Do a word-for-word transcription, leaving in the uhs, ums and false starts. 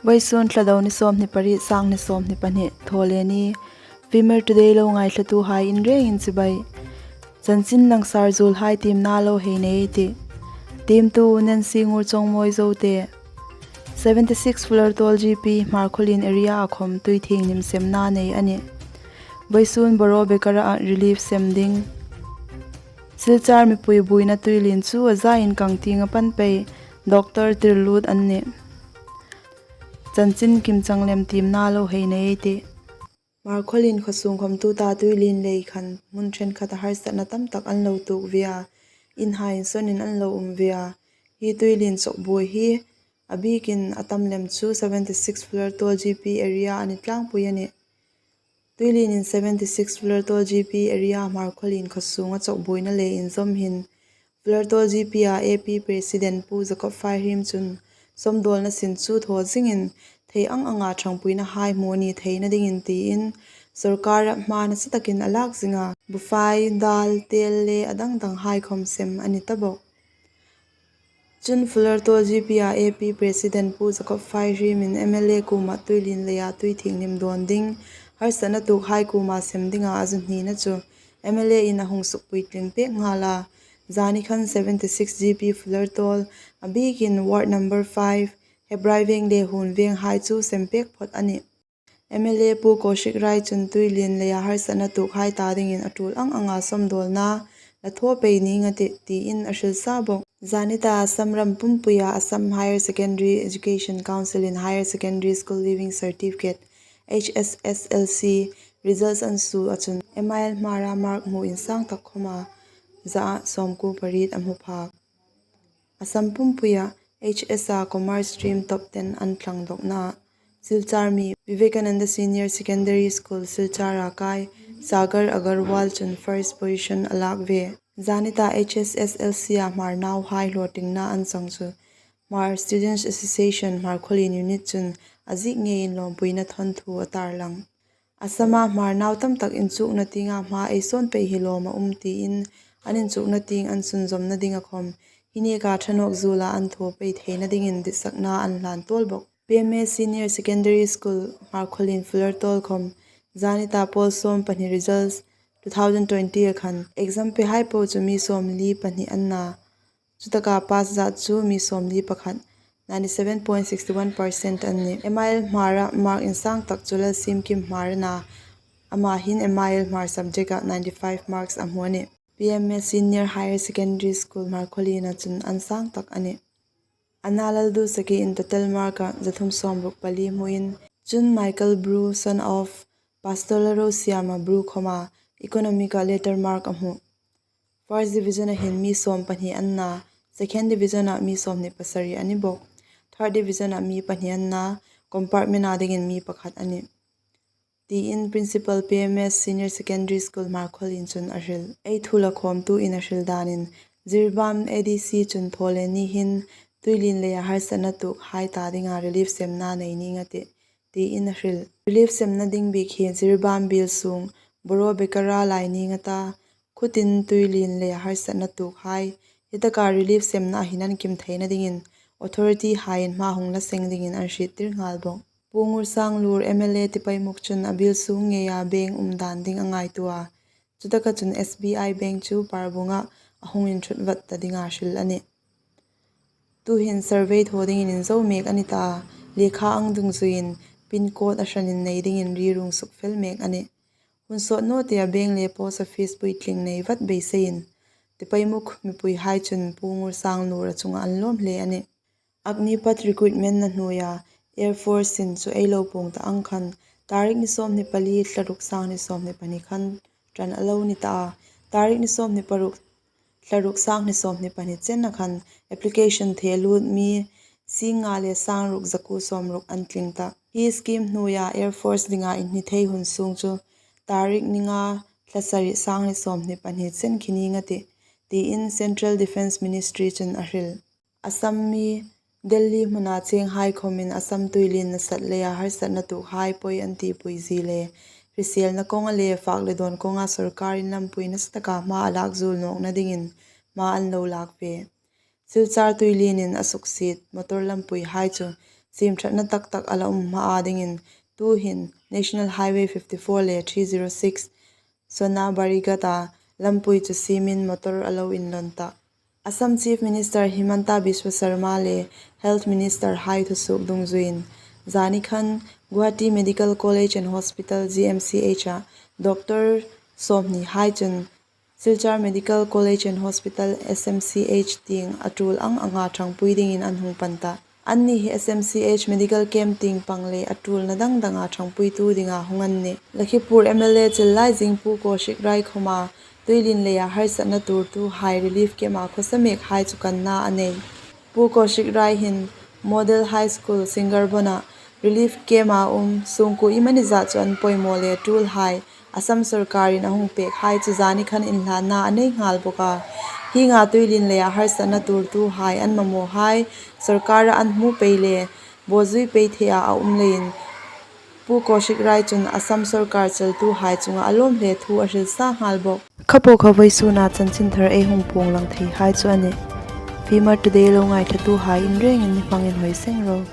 Vawisun Thlado ni sawmhni pariet, sang hni sawmhni pahni, Thawleni. Fimer Today lo ngaithlatuhai in rengin chibai. Chanchin langsar zuolhai tiemna lo hei nei ei tih. Tiemtu Nancy Ngurchawngmawi Zote. Seventy-six Fulertol G P Hmarkhawlien area-a khawm tui thienghlim semna nei a nih. Vawisun Boro Bekara-a relief sem ding. Silchar mipui buoina tuilien chu a zain kang tieng a pan pei, Doctor Tirlut an nih. Chanchin kimchang lem tiemna lo hei nei ei tih. Hmarkhawlien khuosung khawm tuta tuilien lei khan hmun ṭhenkhat a harsatna tam tak an lo tuok ve a, inhai insawnin an lo um ve a. Hi tuilien chawkbuoi hi a bikin a tam lem chu seventy-six Fulertol G P area a ni tlangpui a nih. Tuilienin seventy-six Fulertol G P area Hmarkhawlien khuosunga chawkbuoina le inzawm hin Fulertol G P-a A P President Pu Jacob Faihriem chun sawmdawlna sin chu thaw zingin thei ang anga ṭhangpuinahai hmu ni theina dingin tiin sawrkara hma nasa takin a lak zing a, bufai, dal, tel le a dang danghai khawm sem a ni ta bawk. Chun Fulertol G P-a A P President Pu Jacob Faihriemin M L A kuoma tuilien leia tui thienghlim dawn ding, harsatna tuokhai kuoma sem dinga a zu hnina chu M L A-in a hung sukpuitling pek nghal a. Zani khan seventy-six G P Fulertol, a bikin Ward number five, Hebrai Veng le Hun Venghai chu sem pek phawt a nih. M L A Pu Kaushik Rai chun tuilien leia harsatna tuokhai ta dingin a tul ang anga sawmdawlna la thaw pei ning a tih tiin a hril sa bawk. Zani ta Assam ram pumpuia Assam Higher Secondary Education Council-in Higher Secondary School Leaving Certificate, H S S L C, results an suo a chun M I L Hmara mark hmu insang tak khawma za sawmkuo pariet a hmu phak. Assam pumpuia H S-a Commerce Stream Top ten an thlang dawkna. Silchar mi Vivekananda Senior Secondary School Silchar-a kai Sagar Agarwal chun first position a lak ve. Zani ta H S S L C-a Hmar nauhai hlawtlingna an chang chu Hmar Students Association Hmarkhawlien Unit chun a ziek ngeiin lawmpuina thawnthu a tarlang. Assam-a Hmar nau tam tak inchukna tienga hma ei sawn pei hi lawm a um tiin an inchukna tieng an sunzawmna dinga khawm hi neka ṭha nawk zuola an thaw pei theina dingin ditsakna an hlan tawl bawk. P M S Senior Secondary School Hmarkhawlien Fulertol khawm zani ta pawl sawm pahni results two thousand twenty-a khan exam pehai po chu mi sawmli pahni an na. Chutaka pass zat chu mi sawmli pakhat, ninety-seven point six one percent an nih. M I L Hmara mark insang tak chu Lalsimkim Hmar a na, ama hin M I L Hmar subject-a ninety-five marks a hmu a nih. P M S Senior Higher Secondary School Hmarkhawliena chun an sang tak a nih. Ana Lalduosaki-in total mark-a zathum sawmruk pali hmuin, chun Michael Bru, son of Pastor Lalrosiama Bru khawma economic-a letter mark a hmu. First division-a hin mi sawm pahni an na, second division-a mi sawmhni pasari a ni bawk, third division-a mi pahni an na, compartment-a dingin mi pakhat a nih. Tiin Principal P M S Senior Secondary School Hmarkhawlien chun a hril. Ei thu la khawmtuin a hril danin, Jiribam A D C chun Thawleni hin tuilien leia harsatna tuokhai ta dinga relief semna nei ning a tih, tiin a hril. Relief semna ding bik hi Jiribam biel sung, Boro Bekara lai ning a ta, khutin tuilien leia harsatna tuokhai hi taka relief semna a hin an kim theina dingin authority-haiin hma hung la seng dingin an hriettir nghal bawk. Pu Ngursanglur M L A tipaimuk chun a biel sung ngeia bank um dan ding a ngaituo a, chutaka chun S B I bank chu Parbunga a hung inṭhut vat ta dinga hril a nih. Tuhin survey thaw dingin inzo mek a ni ta, lekha ang dungzuiin pin code a hranin nei dingin rirung sukfel mek a nih. Hun sawt naw tia bank le post office puitling nei vat beiseiin tipaimuk mipuihai chun Pu Ngursanglur chunga an lawm hle a nih. Agnipath recruitment-na hnuoia Air Force-in chu ei lo puong ta ang khan, tarik ni sawmhni pali, thla ruk, sang hni sawmhni pahni khan ṭan a lo ni ta a, tarik ni sawmhni paruk, thla ruk, sang hni sawmhni pahni chenna khan application the lut mi sing nga le sang ruk, za kuo sawmruk an tling ta. Hi scheme hnuoia Air Force dinga inhni thei hun sung chu tarik ni nga, thla sari, sang hni sawmhni pahni chen khi ning a tih, tiin Central Defence Ministry chun a hril. Assam mi Delhi hmuna chenghai khawmin Assam tuilien nasat leia harsatna tuokhai poi an tipui zie le hriselna kawnga le fak le dawn kawnga sawrkarin lampui nasa taka hma a lak zuol nawkna dingin hma an lo lak ve. Silchar tuilienin a suksiet motor lampuihai chu siemṭhatna taktak a la um hmaa dingin tuhin National Highway fifty-four le three zero six Sona Barighata lampui chu siemin motor a lo inlawn ta. Assam Chief Minister Himanta Biswa Sarma le Health Minister hai thusuok dungzuiin zani khan Guwahati Medical College and Hospital, G M C H-a doctor sawmhni hai chun Silchar Medical College and Hospital, S M C H tieng a tul ang anga ṭhangpui dingin an hung pan ta. Anni hi S M C H medical camp tieng pang le a tulna dang danga ṭhangpuitu dinga hung an nih. Lakhipur M L A chil lai zing Pu Kaushik Rai khawma tuilien leia harsatna tuortuhai relief camp-a khawsa mekhai chu kanna a nei. Pu Kaushik Rai hin Model High School Singarbona relief camp-a um sungkuo iemani zat chu an poimaw le tulhai Assam sawrkarin a hung pekhai chu zani khan inhlanna a nei nghal bawk a. Hienga tuilien leia harsatna tuortuhai an mamawhai sawrkara an hmu pei le bawzui pei theia a um leiin Pu Kaushik Rai chun Assam sawrkar chaltuhai chunga a lawm hle thu a hril sa nghal bawk. Kha po kha vawisuna chanchinthar ei hung puong lang theihai chu a nih. Fimer Today lo ngaithlatuhai in rengin ni hmangin hoi seng ro.